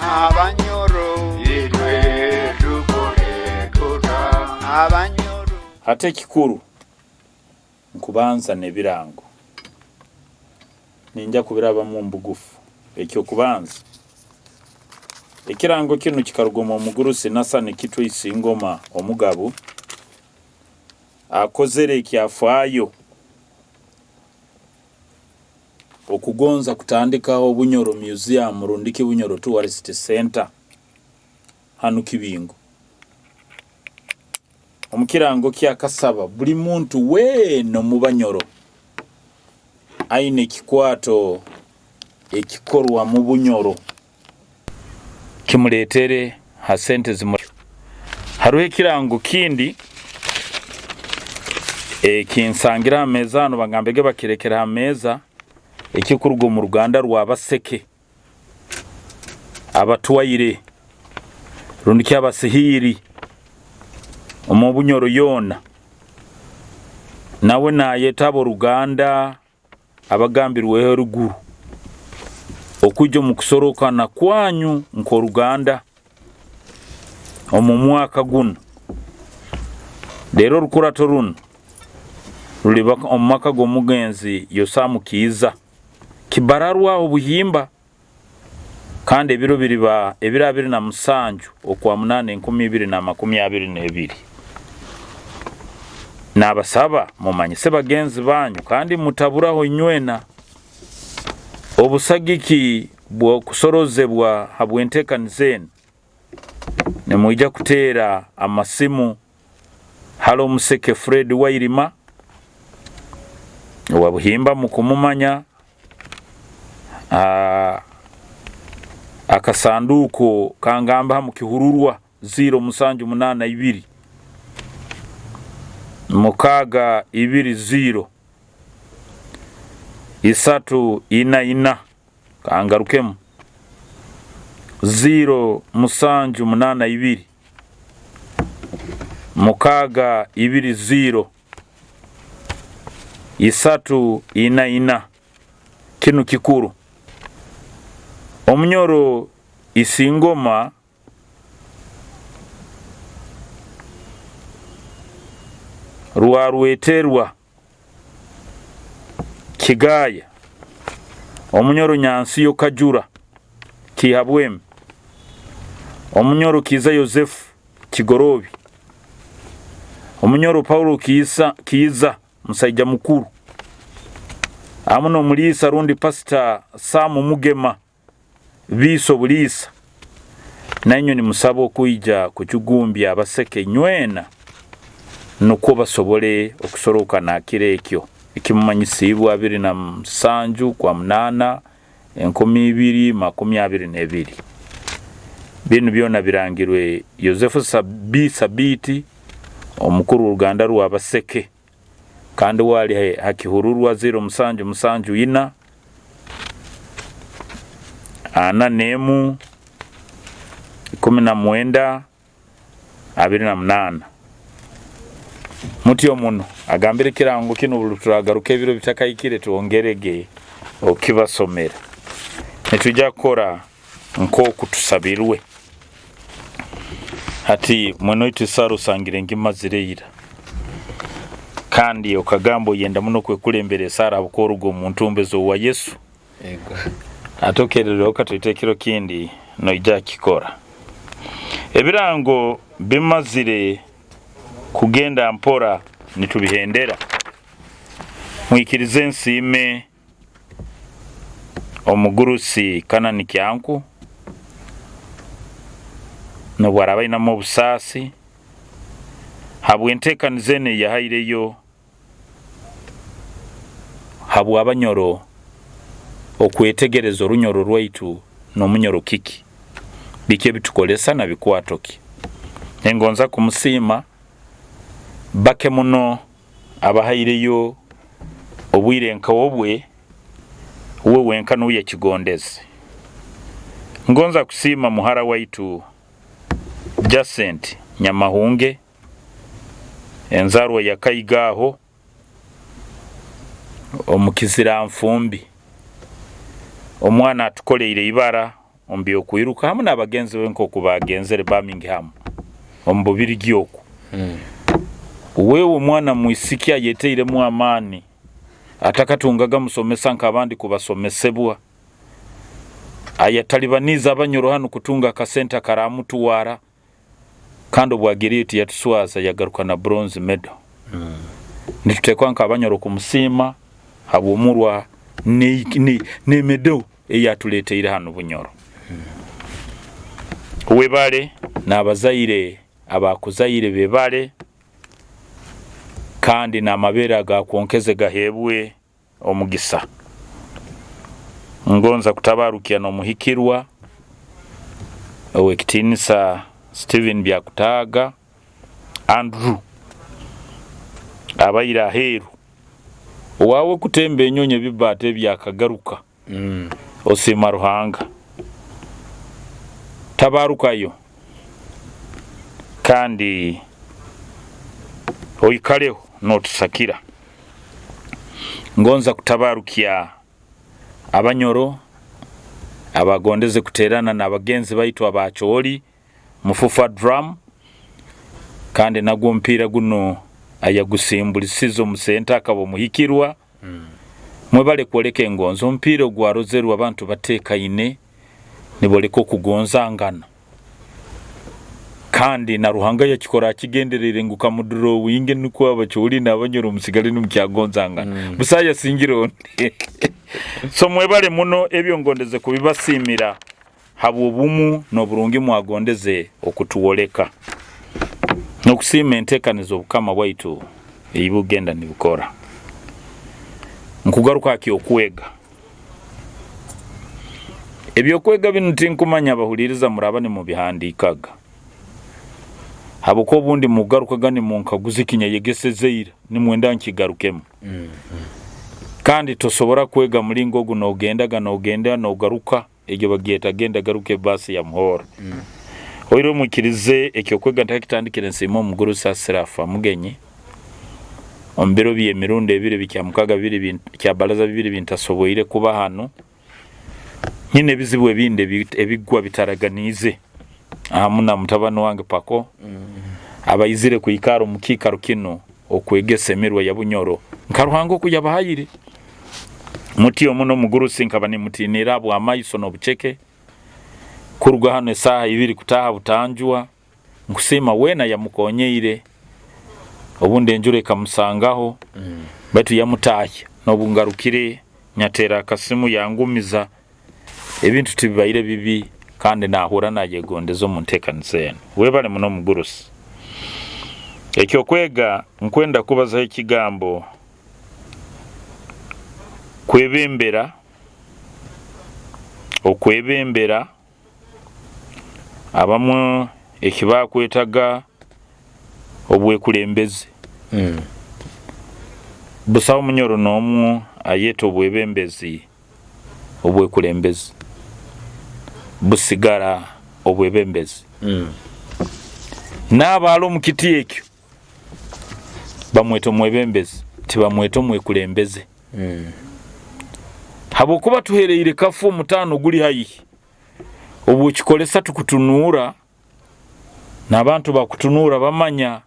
Abanyoro itwe tukole tuta Abanyoro. Hati ekikuru nkubanza n'ebirango. Ninja kubirabamu omu bugufu. Eky'okubanza, ekirango kinu kikaruga omu omugurusi Nasani Kitwe Isingoma Omugabu akozere ekyafaayo okugonza kutandikaho Bunyoro Museum rundiki Bunyoro Tourist Center hanu Kibingo. Omu kirango kye akasaba buli muntu weena omu Banyoro aine ekikwato ekikorwa mu Bunyoro kimuletere ha sente zimu. Haroho ekirango kindi ekinsangire ha meeza hanu bagambege bakirekere ha meeza ekikuruga omu ruganda rwa Baseke abatwaire rundi ki abasihiiri omu Bunyoro yoona nawe nayeta ab'oruganda abagambirweho eruguru okwija omu kusorokana kwanyu nk'oruganda omu mwaka gunu. Rero orukurato runu ruliba omu maka g'omugenzi Yosamu Kiiza Kibararwa Obuhimba kandi ebiro biriba ebiro 27 Okwamunaana 2022. Nabasaba mumanyise bagenzi banyu kandi mutaburaho inywena obusagiki bw'okusorozebwa habw'entekaniza enu. Nimwija kuteera amasimu hali Omuseke Fred Wairima owa Buhimba mukumumanya akasanduuko kangamba hamu kihururwa 0782 620 344. Kangarukemu 0782 620 344. Kinu kikuru. Omunyoro Isingoma Rwarweterwa Kigaya, Omunyoro Nyansiyo Kajura Kihabwemi, Omunyoro Kiiza Yosefu Kigoroobi, Omunyoro Paulo Kiiza Musaija Mukuru hamu n'omuliisa rundi Pasita Sam Mugema Biisa obuliisa, nainywe nimusabwa okwija kujugumbya Abaseke inywena nukwo basobole okusorokana ha kiro ekyo ekimumanyisiibwe 27 Kwamunaana 2022. Binu byona birangirwe Yosefu B. Sabiiti, omukuru w'oruganda rw'Abaseke kandi we ali ha kihururwa 0774 41 19 28. Mutyo muno agambire ekirango kinu buli turagaruka ebiro bitakahikire twongerege okibasomera. Nitwija kukora nk'oku tusabirwe. Hati mwene waitu esaara osangire ngimazire ira kandi okagamba oyenda muno kwekulembera esaara habwokuba oruga omu ntumbi ez'owa Yesu. Ate okerererweho katoito ekiro kindi noija kukikora. Ebirango bimazire kugenda mpora nitubihendera. Mwikirize nsiime Omugurusi Kanani Kyanku nobwaraaba ainamu obusaasi habw'entekaniza enu eyahaireyo habw'Abanyoro okwetegereza Orunyoro rwaitu n'Omunyoro kiki, biki ebitukolesa na bikwato ki. Ningonza kumusiima bake muno abahaireyo obwire nka obwe uwe wenka nuwe yakigondeze. Ngonza kusiima muhara waitu Jacent Nyamahunge enzarwa ya Kaiga aho omu Kiziranfumbi. Omwana atukoleire ibara. omu by'okwiruka hamu n'abagenzi be nk'oku baagenzere Birmingham omu Bubirigi oku. Wewe omwana mwisiki ayeteiremu amaani atakatungaga musomesa nk'abandi kubasomesebwa, ayatalibaniize Abanyoro hanu kutunga akasente akaramutwara, kandi obwagiriyo tiyatuswaza, yagaruka na bronze medal. Nituteekwa nk'Abanyoro kumusiima habw'omurwa n'emedo eyatuleteire hanu Bunyoro. Webale n'abazaire abakuzaire bebale, kandi n'amabere agakwonkeze gaheebwe omugisa. Ngonza kutabarukya n'omuhikirwa ow'ekitiinisa Stephen Byakutaaga Andrew abaire aheeru owaawe kutemba enyonyi ebibaata ebyakagaruka. Osiima Ruhanga tabarukayo kandi oikaleho notusakira. Ngonza kutabarukya Abanyoro abagondeze kuterana n'abagenzi baitu Abacholi Mufufa Drum, kandi nagwo omupiira guno ayagusimbulisize omu senta akaba omuhikirwa. Mwebale kwoleka engonzi. Omupiira ogwarozerwe abantu batekaine niboleka okugonzangana, kandi na Ruhanga yakikora akigendereire ngu kamudurowinge nukwo Abacholi n'Abanyoro musigale nimukyagonzangana. Busaho ayasingire ondi. So mwebale muno, ebyo ngondeze kubibasiimira habw'obumu n'oburungi mwagondeze okutwoleka, n'okusiima entekaniza Obukama bwaitu ei bugenda nibukora. Nkugaruka ha ky'okwega. Eby'okwega binu tinkumanya abahuliiriza muraaba nimubihandiikaga, habwokuba obundi mugarukaga nimunkaguza ekinyayegeseze ira, nimwenda nkigarukemu. Kandi tosobora kwega mulingo ogu nogendaga nogenda nogaruka. Egyo bagyeta genda garuka ebaasi ya Muhoro. Oire omwikirize ekyokwega ntakitandikire nsiima omugurusi Asirafa Mugenyi omu biro by'emirundi ebiri bikyamukaga bibiri kyabaraza bibiri bintasoboire kuba hanu. Nyine ebizibu ebindi ebigwa bitaraganiize ahamu na mutabani wange Pako abaizire kwikara omu kiikaro kinu okwegesa emirwa ya Bunyoro nka Ruhanga oku yabahaire. Muti omu n'omugurusi nkaba nimutiinirra habw'amaiso n'obuceke. Kuruga hanu esaaha ibiri kutaaha Butanjwa, nkusiima weena yamukonyeire. Obundi enjura ekamusangaho baitu yamutaahya. N'obu ngarukire nyateera akasimu yangumiza ebintu tibibaire bibi kandi nahurra nayegondeza omu ntekaniza enu. Webale muno omugurusi. Ekyokwega nkwenda kubazaho ekigambo kwebembera, okwebembera abamu ekibakwetaga obwekulembezi. Busaho munyoro n'omu ayeta obwebembezi obwekulembezi, busigara obwebembezi. Naaba ali omu kiti ekyo bamweta omwebembezi, tibamweta omwekulembeze. Habwokuba tuhereire kafu omutaano guli haihi, obwokikolesa tukutunuura n'abantu bakutunuura bamanya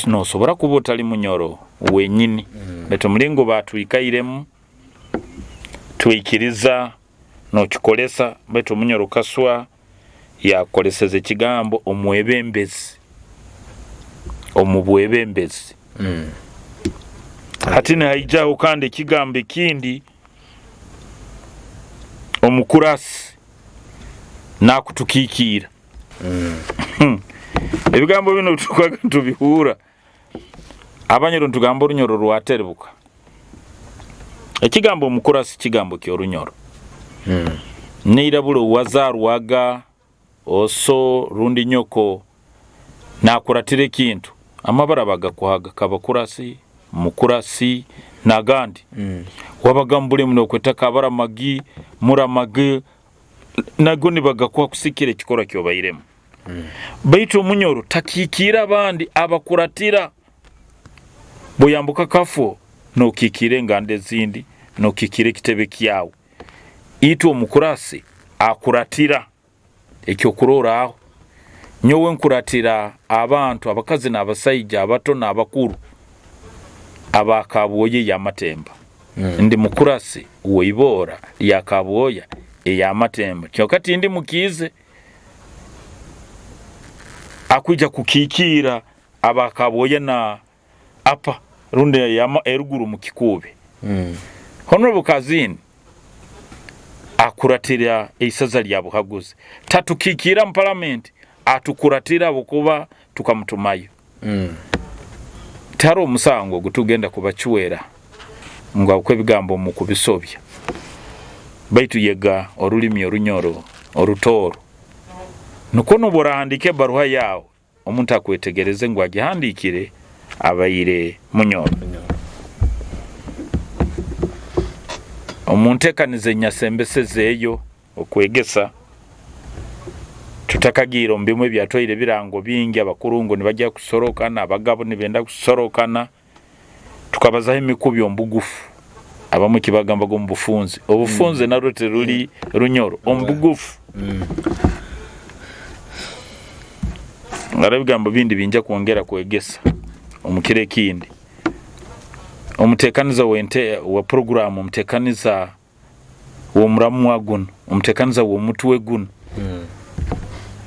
nosobora kuba otali munyoro wenyini. Baitu omulingo batwikairemu twikiriza nokikolesa, baitu omunyoro kaswa yakukoleseze ekigambo omwebembezi, omu bwebembezi. Hati nihaijaho kandi ekigambo ekindi, omukurasi nakutukikiira. Ebigambo binu tukwaga nitubihuura. Abanyoro nitugamba orunyoro rwateribuka. Ekigambo omukurasi kigambo ky'orunyoro. Neirabura owazarwaga oso rundi nyoko nakuratira ekintu, amabara bagakuhaga kabakurasi, mukurasi nagandi. Wabaga mubulemu nokweta kabaramagi, muramagi, nago nibagakuha kusikira ekikorwa kyobairemu. Baitu omunyoro takikiira abandi, abakuratira. Bwoyambuka kafo nokikiira enganda ezindi, nokikiira ekitebe kyawe. Itwe omukurasi. Akuratira ekyokurorraho, nyowe nkuratira abantu abakazi n'abasaija, abato n'abakuru aba Kabwoya ey'Amatemba. Ndi mukurasi w'ibora lya Kabwoya ey'Amatemba, kyonka tindi mukiize akwija kukiikiira aba Kabwoya na Apa rundi eruguru omu Kikuubi. Honorable Kazini akuratira eisaza lya Buhaguzi. Tatukiikiira mu palamenti, atukuratira habwokuba tukamutumayo. Tihariho omusango ogu tugenda kubacwera ngu habwokuba ebigambo mukubisobya. Baitu yega orulimi Orunyoro, Orutooro. Nukwo nobu orahandiika ebaruha yaawe, Omuntu akwetegereze ngu agihandiikire abaire Munyoro. Omu ntekaniza enyasembesezeeyo okwegesa, tutakagiire omu bimu ebyatwaire ebirango bingi, abakurungu nibagya kusorokana, abagabo nibenda kusorokana, tukabazaho emikubi omu bugufu. Abamu ekibagambaga omu bufunze. Obufunze narwo tiruri Runyoro, omu bugufu. Hariho ebigambo bindi binja kwongera kwegesa omu kiro ekindi. Omutekaniza w'ente wa puroguramu, omutekaniza w'omuramwa gunu, omutekaniza w'omutwe gunu.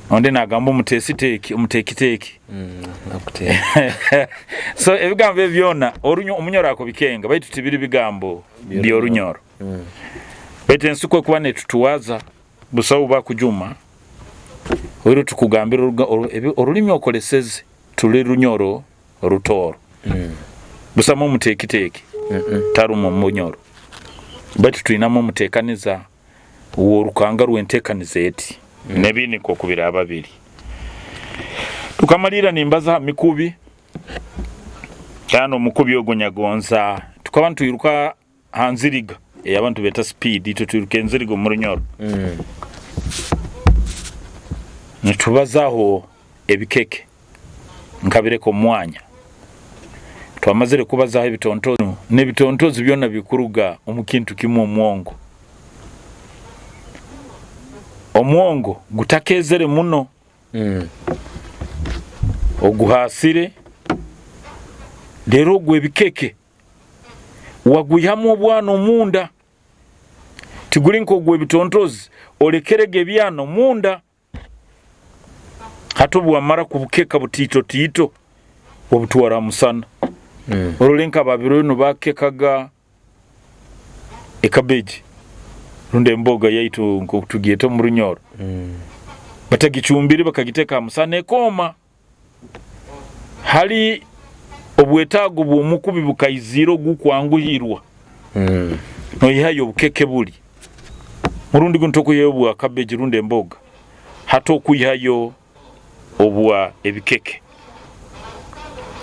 Ondi nagamba omuteesiteeki, omuteekiteeki. So ebigambo ebi byona Omunyoro akubikenga baitu tibiri bigambo by'Orunyoro. Baitu ensi ku ekuba netutwaza busaho bakujuma, oiru tukugambira orulimi okoleseze tuli Runyoro Rutooro. Busamu omuteekiteeki tarumu omu Bunyoro, baitu twinamu omuteekaniza w'orukanga rw'enteekaniza eti. N'ebi nikwo ku biraaba biri. Tukamaliira nimbaza ha mikubi, kandi omukubi ogu nyagonza tukaba nitwiruka ha nziriga ei abantu beeta sipiidi, itwe twiruka enziriga omu Runyoro. Nitubazaho ebikeke nkabireka omu mwanya. Twamazire kubazaho ebitontozi, n'ebitontozi byona bikuruga omu kintu kimu omwongo. Omwongo gutakeezere muno, oguhaasire, reero ogw'ebikeke wagwihamu obwana omunda. Tiguri nk'ogw'ebitontozi olekerege ebyana omunda. Hati obu wamara kubukeka butiitotiito, wabutwara ha musana. Orole nka biro binu bakekaga ekabeji rundi emboga yaitu nk'oku tugyeta omu Runyoro. Batagicumbire bakagiteeka ha musana ekooma. Hali obwetaago bw'omukubi bukaiziire ogukwanguhirwa, noihayo obukeke buli murundi gunu tokuihayo obwa cabbage rundi emboga, hati okuihayo obwa ebikeke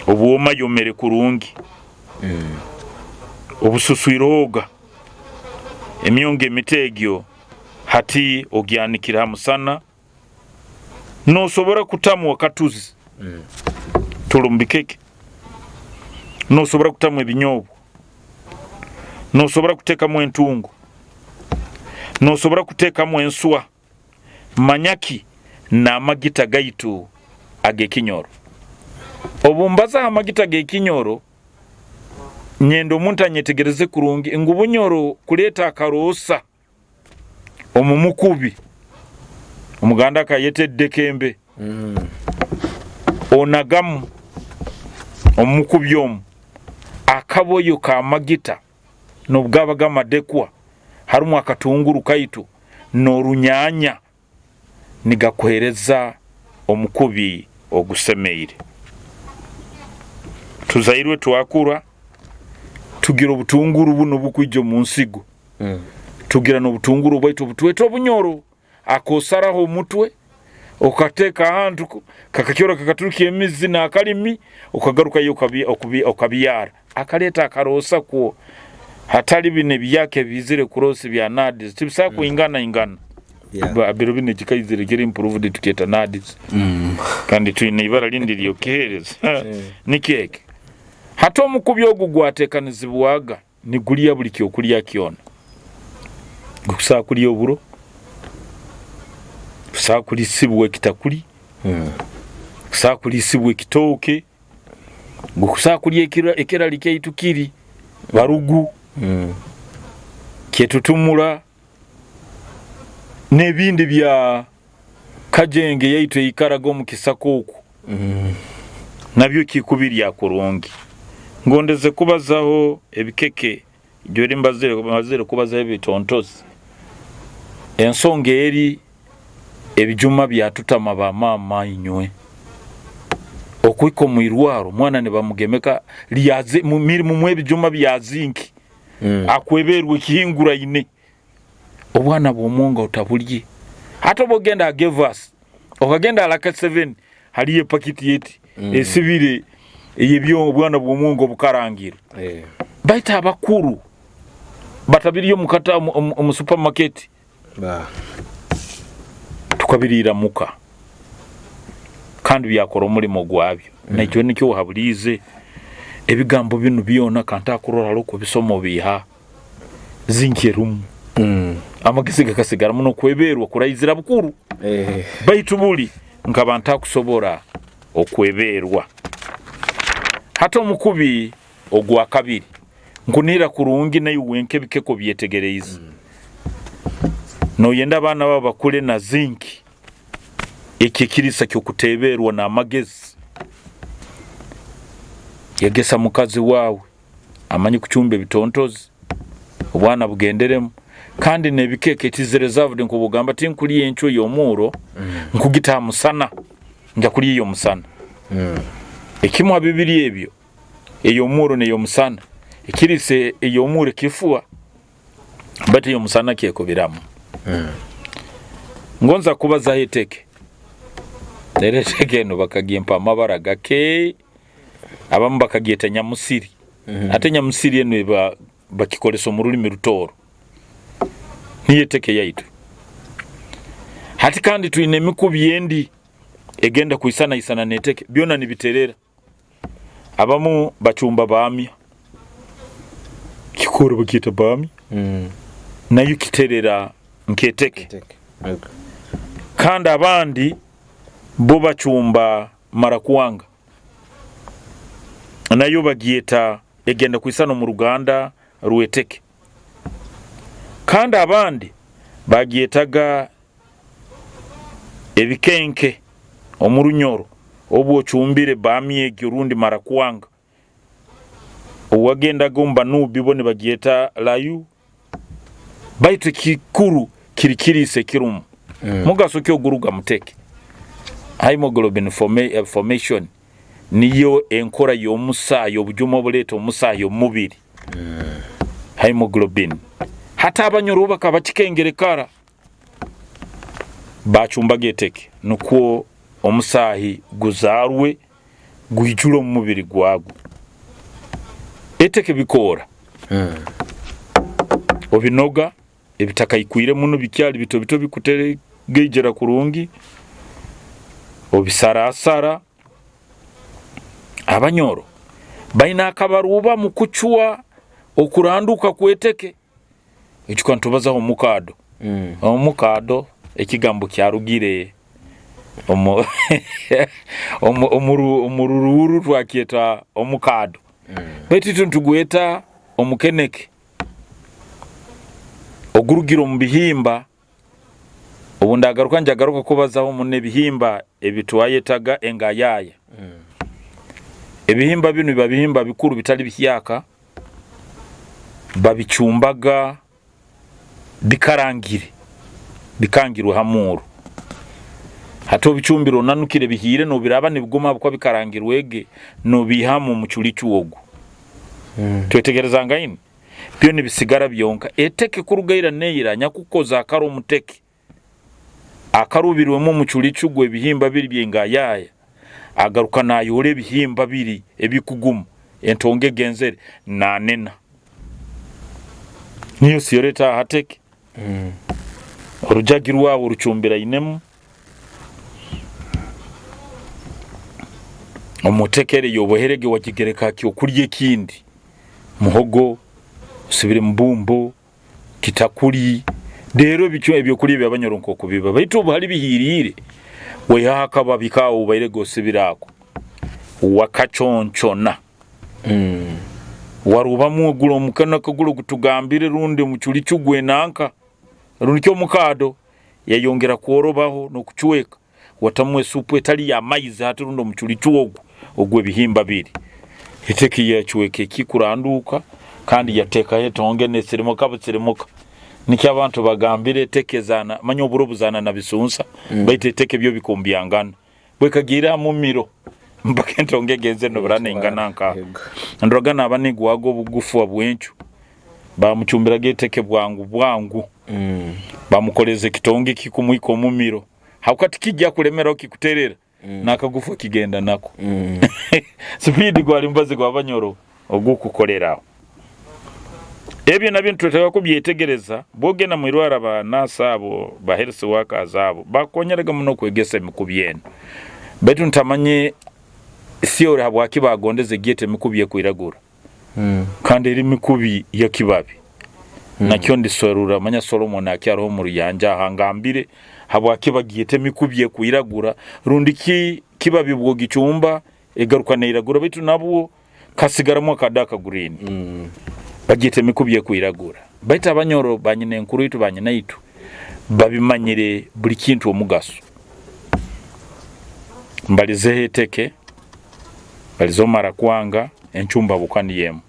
obwoma yomere kurungi, obususwirehoga emyongo emito egyo hati ogyanikire ha musana. Nosobora kutamu akatuzi tuli omu bikeke, nosobora kutamu ebinyobwa, nosobora kutekamu entungo, nosobora kutekamu enswa, manyaki n'amagita gaitu ag'ekinyoro. Obu mbazaho amagita g'ekinyoro, nyenda omuntu anyetegereze kurungi ngu Bunyoro kuleeta akaroosa omu mukubi, Omuganda akayeta eddekembe, onagamu omu mukubi omu akaboyo k'amagita n'obugaba g'amadekwa harumu akatunguru kaitu n'orunyanya nigakuhereza omukubi ogusemeire. Tuzairwe twakura tugira obutunguru bunu obukwija omu nsigo, tugira n'obutunguru obwaitu obutweta obunyoro, akosaraho omutwe okateeka ahantu kakakyoreka kakaturukya emizi n'akalimi okagarukayo okabyara. Akaleeta akaroosa kwo hatali binu ebiyaka ebiizire kurosi bya NAADS tibisobola kwingana ingana. Yeah. Biro binu ekikaizire kiri improved tukyeta NAADS. Kandi twine ibara lindi ly'okukiheereza. Nikyo eki. Hati omukubi ogu gwatekanizibwaga nigulya buli kyokulya kyona. Gukusobola kulya oburo, Kusobola kulisibwa ekitakuli, kusobola kulisibwa ekitooke, kusobola kulya ekirali kyaitu kiri barugu, kyetutumura n'ebindi bya kajenge yaitu eikaraga omu kisaka oku, nabyo kikubirya kurungi. Ngondeze kubazaho ebikeke, jweri mbazire kubazaho ebitontozi. Ensonga eri ebijuma byatutama ba maama inywe. Okuhika omu irwaro omwana nibamugemeka mirimu ebijuma bya zinki, akweberwa ekihinguraine. Obwana bw'omwonga otabulye. Hati obu ogenda aha Gevas, okagenda aha Lucky 7, hariyo epakiti eti esibire ey'eby'obwana bw'omwonga obukarangire. Baitu abakuru batabiriyo omu supermarket, tukabiriira muka kandi byakora omulimo gwabyo. Naitwe nikyo ohabuliize ebigambo binu byona kantakurora hali okubisoma obiiha zinki erumu. Amagezi gakasigara muno okweberwa kuraizira bukuru. Baitu buli nkaba ntakusobora okweberwa. Hati omukubi ogwakabiri nkunihira kurungi naiwe wenka ebikeko obyetegereize. Noyenda abaana bawe bakule na zinki eki ekiriisa ky'okuteberwa n'amagezi. Yegesa mukazi wawe amanye kucumba ebitontozi, obwana bugenderemu kandi n'ebikeke it is reserved nk'obugamba tinkulya encwa ey'omuuro nkugita ha musana, nja kulya ey'omusana. Ekimu ha bibiri ebyo, ey'omuuro n'ey'omusana, ekiriisa ey'omuuro ekifwa baitu ey'omusana kyekubiramu. Ngonza kubazaho eteke, rero eteke enu bakagimpa amabara gake, abamu bakagyeta nyamusiri, ate nyamusiri enu eba bakikolesa omu rulimi Rutooro, niyo eteke yaitu. Hati kandi twine emikubi endi egenda kwisanaisana n'eteke, byona nibiterera. Abamu bacumba baamya, kikoro bakyeta baamya, nayo kiterera nk'eteke. Kandi abandi bo bacumba marakwanga, nayo bagyeta egenda kwisana omu ruganda rw'eteke. Kandi abandi bagyetaga ebikenke omu Runyoro obu ocumbire baamya egyo rundi marakwanga. Obu wagendaga omu Banubi bo nibagyeta layu. Baitu ekikuru kiri kiriisa ekirumu. Mugaso ki oguruga muteke? Haemoglobin formation niyo enkora y'omusaahi, obujuma obuleeta omusaahi omu mubiri. Haemoglobin. Hati Abanyoro bo bakaba bakikengere kara, bacumbaga eteke nukwo omusaahi guzaarwe gwijule omu mubiri gwagwo. Eteke bikoora, obinoga ebitakaikwire muno bikyali bito bito bikutegeijera kurungi, obisarasara. Abanyoro baine akabaruuba mu kucwa okuranduka kw'eteke. Ijuka nitubazaho omukaado. Omukaado ekigambo kyarugire omu omu Ruruuru twakyeta omukaado. Baitu itwe nitugweta omukeneke ogurugire omu bihimba. Obu ndagaruka njagaruka kubazaho muno ebihimba ebi twayetaga engayaaya. Ebihimba binu biba bihimba bikuru bitali bihyaka, babicumbaga bikarangire, bikangirwe ha muuro. Hati obicumbire onanukire bihiire nobiraba nibiguma habwokuba bikarangirwege, nobiihamu omuculicu ogu. Twetegerezangaine? Byo nibisigara byonka. Eteke kuruga ira neira, nyakukoza akara omuteke akarubirwemu omuculicu gw'ebihimba biri by'engayaaya, agaruka nayoora ebihimba biri ebikuguma, entonge egenzere, nanena. Niyo siyoreta aha teke. Orujagi rwawe orucumbirainemu omu teke eri ey'oboherege wagigereka ha kyokulya ekindi, muhogo, osibire mubumbo, kitakuli, Rero ebicwe ebyokulya ebyabanyoro nk'oku biba, baitu obu hali bihiiriire, waihaho akababi kaawe obairege osibire ako, wakaconcona. Warubamu ogura omukene akagura ogutugambire rundi omuculicu gwenanka rundi ki omukaado, yayongera kworobaho n'okucweka, watamu esupu etali y'amaizi hati rundi omuculicu ogu ogw'ebihimba biri. Eteke yacweka ekikuranduuka kandi yateekaho etonge nesirimuka busirimuka. Nikyo abantu bagambire eteke zana, manya oburo buzana na bisunsa, baitu eteke byo bikumbyangana. Bwekagiire ha mumiro mpaka entonge egenzere nobura nengana nka. Ndoraga naba nigwaga obugufwa bw'encu, bamucumbiraga eteke bwangu bwangu, bamukoleza ekitonge kikumuhika omumiro. Habwokuba tikijja kulemeraho kikuterera. N'akagufu akigenda nako. Sipiidi gwali mubazi gw'abanyoro ogw'okukoleraho. Ebyo nabyo nitwetaaga kubyetegereza. Bw'ogenda mu irwara ba nurse abo, ba health workers abo, bakukonyeraga muno kwegesa emikubi enu. Baitu ntamanye theory habwaki bagondeze gyeta emikubi ekwiragura. Kandi eri mikubi y'ekibabi. Nakyo ndiserura, manya Solomoni akyaroho omu ruyanja aha, angambire habwaki bagyeta emikubi ekwiragura, rundi ki kibabi obwogicumba egaruka neiragura, baitu nabwo kasigaramu aka dark green. Bagyeta emikubi ekwiragura. Baitu abanyoro ba nyinenkuru itwe ba nyinaitwe babimanyire buli kintu omugaso. Mbalizeho eteke. Mbalizeho marakwanga encumba buka niyo emu.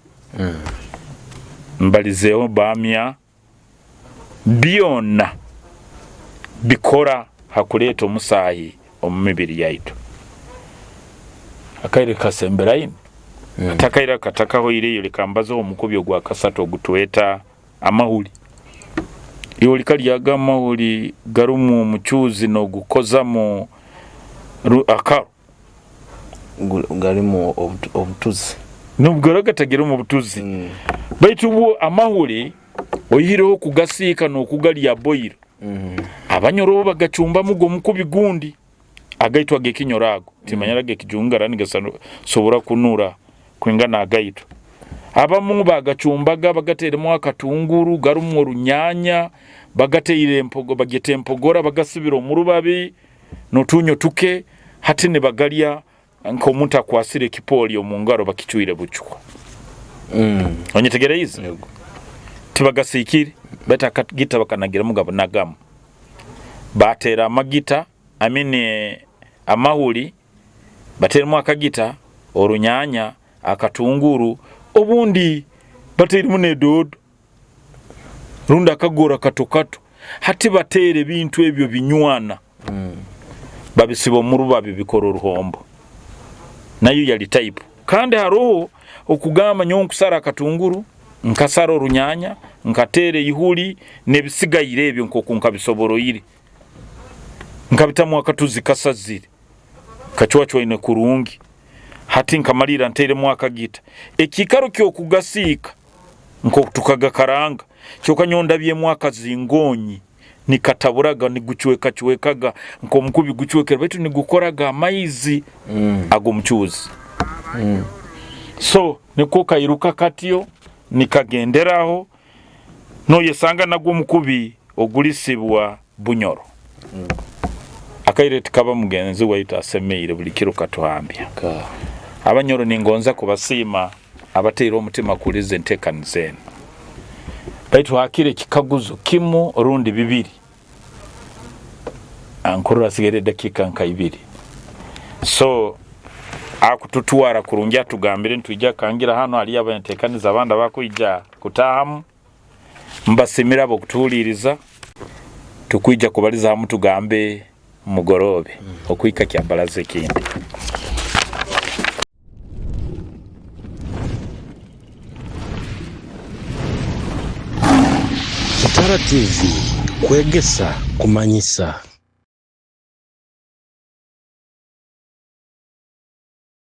Mbalizeho bamya byona bikora ha kuleeta omusaahi omu mibiri yaitu. Akaire kasemberaine hati akaire akatakahoireyo leka mbazeho omukubi ogwakasatu ogutweta amahuri. Iwe olikalyaga amahuri garumu omucuuzi n'ogukozamu akaro? Galimu obutuzi. Nubwo gatagiremu obutuzi. Baitu bwo amahuri oihireho kugasiika n'okugalya boilo, abanyoro bo bagacumbamu go omukubi gundi agaitu ag'ekinyoro ago. Timanyire ag'ekijungara nigasobora kunura kwingana agaitu. Abamu bagacumbaga bagateiremu akatunguru garumu orunyanya, bagateire empogo bagyeta empogora bagasibire omu rubabi. N'otuunyo tuke, hati nibagalya nk'omuntu akwasire ekipooli omu ngaro bakicwire bucwa. Onyetegereize? Tibagasiikire, baitu akagita bakanagiramu gabunagamu. Bateera amagita, I mean amahuri, bateeremu akagita, orunyanya, akatunguru, obundi bateiremu n'edoodo. Rundi akagora kato kato. Hati bateera ebintu ebyo binywana, babisiba omu rubabi bikora oruhombo. Nayo yali type. Kandi haroho okugamba nyowe nkusara akatunguru, nkasara orunyanya, nkateera eihuli n'ebisigaire ebyo nk'oku nkabisoboroire. Nkabitamu akatuzi kasazire, kacwacwaine kurungi. Hati nkamalirra ntairemu akagita. Ekiikaro ky'okugasiika Nk'oku tukagakaranga, kyonka nyowe ndabyemu akazingoonyi nikataburaga nigucwekacwekaga nk'omukubi gucwekere baitu nigukoraga amaizi ag'omucuuzi. So nikwo kairuka katyo nikagenderaho noyesanga nagwo omukubi ogulisibwa Bunyoro. Akaire tikaba mugenzi waitu asemeire buli kiro katuhambya. Abanyoro ningonza kubasiima abataire omutima kuhuliiriza entekaniza enu. Baitu hakire ekikaguzo kimu rundi bibiri. Nkurora hasigaire edakiika nka ibiri. So akututwara kurungi atugambire nitwija kukangira hanu haliyo abentekaniza abandi abakwija kutahamu. Mbasimire ab'okutuhuliiriza. Tukwija kubaliza hamu tugambe mugoroobe okuhika kyabaraza ekindi. Kitara TV, kwegesa, kumanyisa.